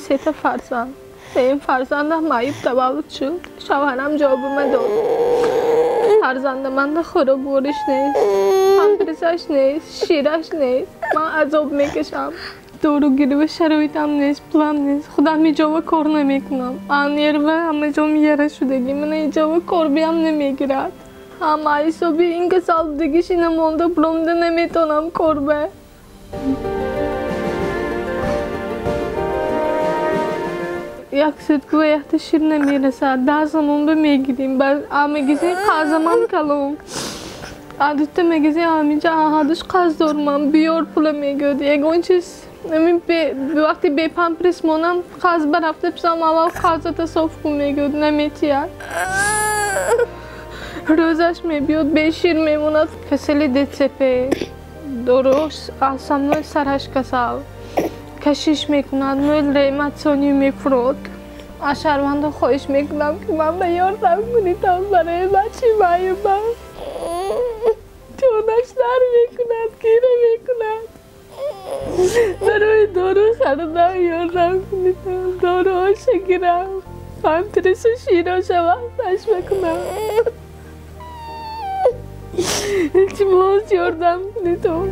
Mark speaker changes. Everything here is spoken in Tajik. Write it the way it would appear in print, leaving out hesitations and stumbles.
Speaker 1: Сета фарзанд. Сеюм фарзандам маъюб таваллуд шуд. Шавҳарам ҷавобима дод. Фарзанда манда хӯроквориш нест, памперсаш нест, шираш нест. Ман азоб мекашам. Дору гирива шароитам нест, пулам нест. Худам иҷова кор намекунам. Нерва ҳама ҷом яра шудагӣ. Мана иҷова кор биям намегирад. Ҳама ҳисоби ин касал будагиш ина монда буромда наметонам кор ба. Як сутка ва якта шир намерасад. 10 сомон ба мегирим. Мегизем қарзамам калон. Дута мегизем, ҳаминҷа ҳадуш қарз дормам. Биёр пула мегӯяд. Ягон чиз вақте бепамперс монам, қарз ба рафта писам, аввал қарзата соф кун мегӯяд, наметиҳад. Рӯзаш мебиёд, бешир мемонад. Касали ДЦП, доруш асамнои сараш касал. Кашиш мекунад, мӯл реаниматсионӣ мефурод. Аз шаҳрвандон хоҳиш мекунам, ки ман ба ёрдам кунитам барои бачи маъюбам. Ҷонаш дар мекунад, гира мекунад. Барои дору харидам ёрдам кунитам, доруҳоша гирам, памперсу широша вақташ бикунам. Илтимос, ёрдам кунитон.